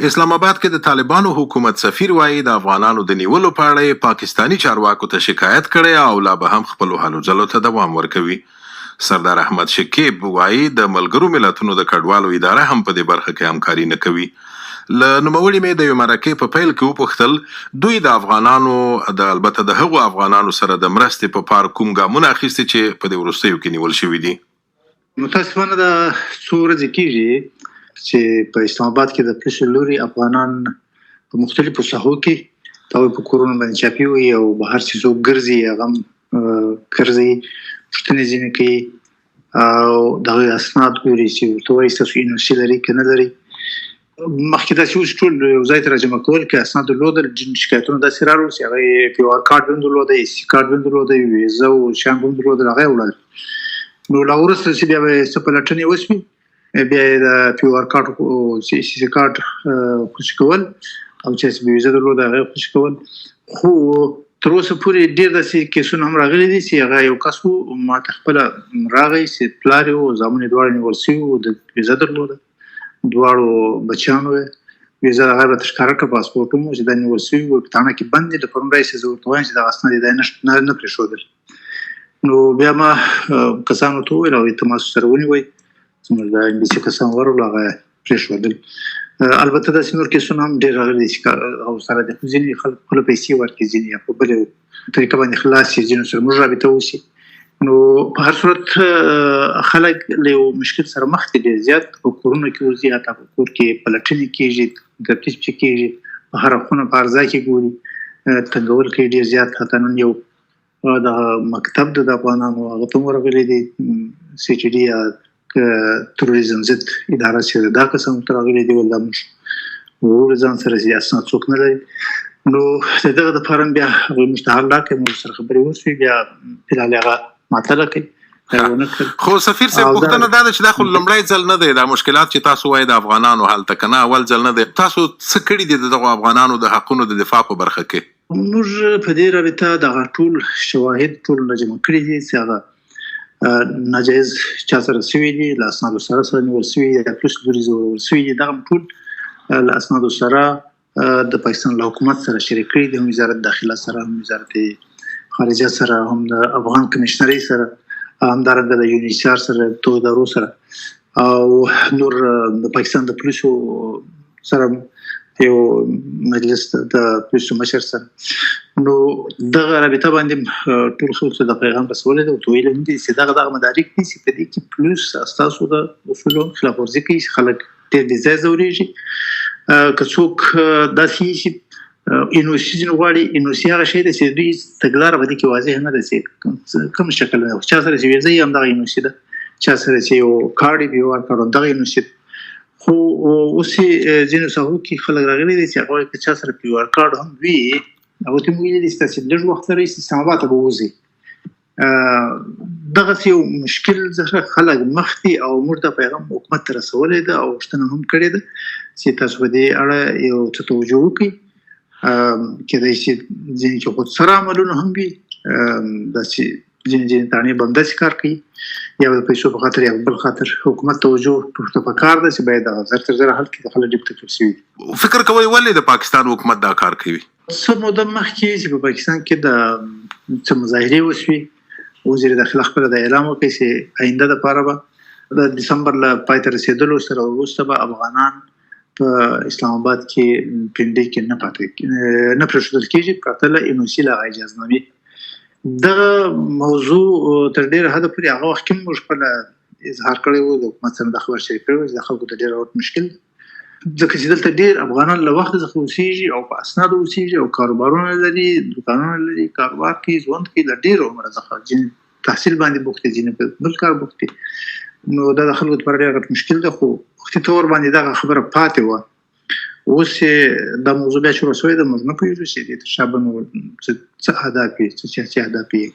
اسلام اباد کې د طالبانو حکومت سفیر وايي، د افغانانو د نیولو په اړه یې پاکستاني چارواکو ته شکایت کړی او لا به هم خپلو هلو ځلو ته دوام ورکوي. سردار احمد شکیب وايي، د ملګرو ملتونو د کډوالو اداره هم په دې برخه کې همکاري نه کوي. له نوموړي مې د یوې مرکې په پیل کې وپوښتل، دوی د افغانانو د البته د هغو افغانانو سره د مرستې په پار کوم ګامونه اخیستي چې په دې وروستیو کې نیول شوي دي؟ متاسفانه دا څو ورځې کیږي چې په اسلام آباد کې د پولیسو لوري افغانان په مختلفو ساحو کې د په کورونو باندې چاپی وي او بهر چې څوک ګرځي هغه ګرځي، پوښتنې ځینې کوي او د هغوی اسناد ګوري چې ورته وایي ستاسو ان او سي لري که نه لري. مخکې داسې اوس ټول یو ځای ته راجمع کول کې اسناد درلودل، ځینې شکایتونه داسې راغلل چې هغه یې پي آر کارت هم درلوده، ای سي کارت هم درلوده، ویزه او شیان هم درلودل، هغه یې وړل. نو لا وروسته چې بیا به یې څه پلټنې وشوې، بیا یې د پي آر کارت او سي سي کارت خوشي کول او چې څه ویزه درلوده هغه یې خوشي کول. خو تر اوسه پورې ډېر داسې کیسونه هم راغلي دي چې هغه یو کس و، ما ته خپله راغی چې پلار یې و، زامن یې دواړه نیول شوي وو، د ویزه درلوده، دواړو بچیانو یې ویزه هغه راته ښکاره کړه، پاسپورټ هم و چې دا نیول شوي وو، په تاڼه کې بند دي. له پرون راهیسې زه ورته وایم چې دغه اسناد یې دا نه پرېښودل. نو بیا ما کسانو ته وویل او تماس سره ونیوی، زموږ د ام بي سي کسان ورغلل، هغه پرېښودل. البته داسې نور کیسونه هم ډېر راغلي دي چې او سره د ځینې خلک خپله پیسې ورکړي، ځینې یا په بله طریقه باندې خلاص شي، ځینو سره موږ رابطه وشي. نو په هر صورت خلک له یو مشکل سره مخ دي، ډېر زیات په کورونو کې ورځي، حتی په کور کې پلټنې کېږي، تفتیش پکې کېږي، په هره خونه په هر ځای کې ګوري، تنګول کوي ډېر زیات. حتی نن یو دغه مکتب د افغانانو هغه ته هم ورغلي دي، سي ټي ډي یا تروریزم ضد اداره چې دا کسان ورته راغلي دي، ولا موږ ورور ځان سره چې اسناد څوک نه لري. نو د دغه دپاره هم بیا هغوی موږ ته حل راکړي، موږ سره خبرې وشوې، بیا فلحال هغه معطله کړي. خو سفیر صاحب پوښتنه دا ده چې دا خو لومړی ځل نه دی، دا مشکلات چې تاسو وایئ د افغانانو هلته که نه اول ځل نه دی، تاسو څه کړي دي د دغو افغانانو د حقونو د دفاع په برخه کې؟ موږ په دې رابطه دغه ټول شواهد ټول راجمع کړي دي چې هغه ناجایز چا سره شوي دي، له اسنادو سره سره نیول شوي دي، یا پولیس لوري ځورول شوي دي، دغه ټول له اسنادو سره د پاکستان له حکومت سره شریک کړي دي، هم وزارت داخله سره، هم وزارت خارجه سره، هم د افغان کمشنرۍ سره، همدارنګه د یو ان ایچ آر سره، تو ادارو سره او نور د پاکستان د پولیسو سره یو مجلس د پولیسو مشر سره. نو دغه رابطه باندې ټول خلکو ته د پیغام رسولی دی او ورته ویلي هم دي چې دغه دغه مدارک دي چې په دې کې پولیس ستاسو د اصولو خلاف ورزي کوي، چې خلک ډېر بې ځایه ځورېږي. که څوک داسې وي چې ان او سي ځینې غواړي، ان او سي هغه شی دی چې دوی تګلاره په دې کې واضح نه ده چې کوم شکل دی. چا سره چې ویزه یې همدغه ان او سي ده، چا سره چې یو کارډ یې ورکړ همدغه ان او سي ده. خو اوس یې ځینو ساحو کې خلک راغلي دي چې هغه وایي که چا سره پي آر کارډ هم وي، هغه ته مو ویلي دي چې تاسې لږ وخت لرئ چې اسلام اباد ته به وځئ. دغسې یو مشکل څخه خلک مخ دي او موږ دا پیغام حکومت ته رسولی ده او غوښتنه هم کړې ده چې تاسو په دې اړه یو څه توجه وکړئ. کېدای شي ځینې چې خودسره عملونه هم وي، داسې ځینې ځینې تاڼې به همداسې کار کوي، یا د پیسو په خاطر یا بل خاطر. حکومت توجه ورته په کار ده چې باید دغه زر تر زره حل کړي، خلک ډېر تکلیف شوي دي. فکر کوئ ولې د پاکستان حکومت دا کار کوي؟ څه موده مخکې چې په پاکستان کې د څه مظاهرې وشوې، وزیر داخله خپله د اعلان وکړ چې آینده دپاره به د دسمبر له پای ته رسېدلو سره وروسته به افغانان په اسلام آباد کې پنډۍ کې نه پاتې نه پرېښودل کېږي پرته له ان او سي له هغه اجازنامې. دغه موضوع تر ډېره حده پورې هغه وخت کې موږ خپله اظهار کړی و، د حکومت سره دا خبره شریک کړې وه چې د خلکو ته ډېر غټ مشکل دی، ځکه چې دلته ډېر افغانان له وخته څخه اوسېږي او په اسنادو اوسېږي او کاروبارونه لري، دوکانونه لري، کاروبار کوي، ژوند کوي له ډېر عمره څخه، ځینې تحصیل باندې بوخت دي، ځینې په بل کار بوخت دي. نو دا د خلکو لپاره ډېر غټ مشکل دی. خو وختي تور باندې دغه خبره پاتې وه، اوس یې دا موضوع بیا شروع شوې ده، موږ نه پوهېږو چې دې تر شا به نو څه اهداف وي، څه سیاسي اهداف وي.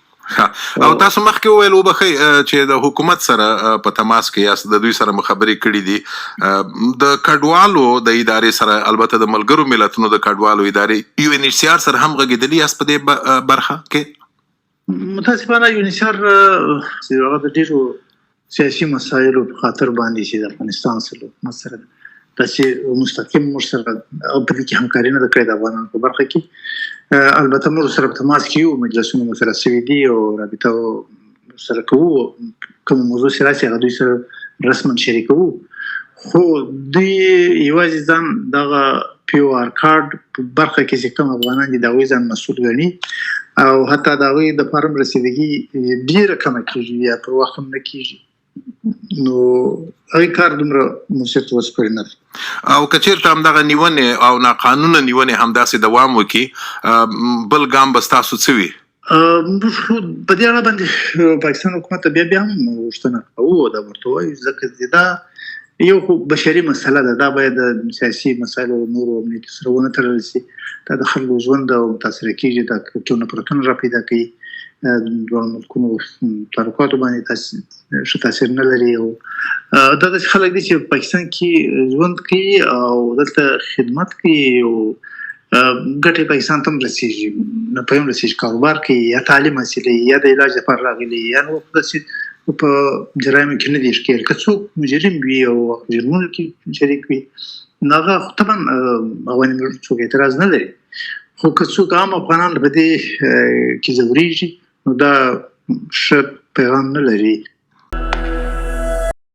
او تاسو مخکې وویل وبخښئ چې د حکومت سره په تماس کې یاست، د دوی سره مو خبرې کړې دي، د کډوالو د ادارې سره، البته د ملګرو ملتونو د کډوالو ادارې یو ان ایچ سي آر سره هم غږېدلي یاست په دې برخه کې؟ متاسفانه یو ان ایچ سي آر چې هغه د ډېرو سیاسي مسایلو په خاطر باندې چې د افغانستان سره حکومت سره داسې مستقیم موږ سره په دې کې همکاري نه ده کړې د افغانانو په برخه کې. البته موږ سره په تماس کې یو، مجلسونه مو سره سوي دي او رابطه سره کوو، کوم موضوع چې راشي هغه دوی سره رسما شریکوو. خو دوی یوازې ځان دغه پی او آر کارت په برخه کې چې کوم افغانان دي د هغوی ځان مسؤل ګڼي او حتی د هغوی د فارم رسیدګي ډیره کمه کیږي یا پر وخت هم نه کیږي، نو هغه کار دومره موثر تر اوسه پورې نه دی. او که چیرته همدغه نیونې او ناقانونه نیونې همداسې دوام وکړي، بل ګام به ستاسو څه وي؟ موږ خو په دې اړه باندې پاکستان حکومت ته بیا بیا هم غوښتنه کوو، دا ورته وایو، ځکه چې دا یو خو بشري مسله ده، دا باید د سیاسي مسایلو او نورو امنیتي سره ونه تړل شي. دا د خلکو ژوند او متاثره کیږي، دا څو نفرتونه را پیدا کوي، دواړو ملکونو تعلقاتو باندې ښه تاثیر نه لري. او دا داسې خلک دي چې پاکستان کې ژوند کوي او دلته خدمت کوي او ګټې پاکستان ته هم رسیږي، نه په هم رسیږي، کاروبار کوي یا تعلیم حاصلوي یا د علاج لپاره راغلي یا نور داسې په جرایمو کې نه دي ښکېل. که څوک مجرم وي او جرمونو کې شریک وي نو هغه خو طبعا هغه باندې څوک اعتراض نه لري، خو که څوک عام افغانان په دې کې ځورېږي نو دا ښه پیغام نه لري.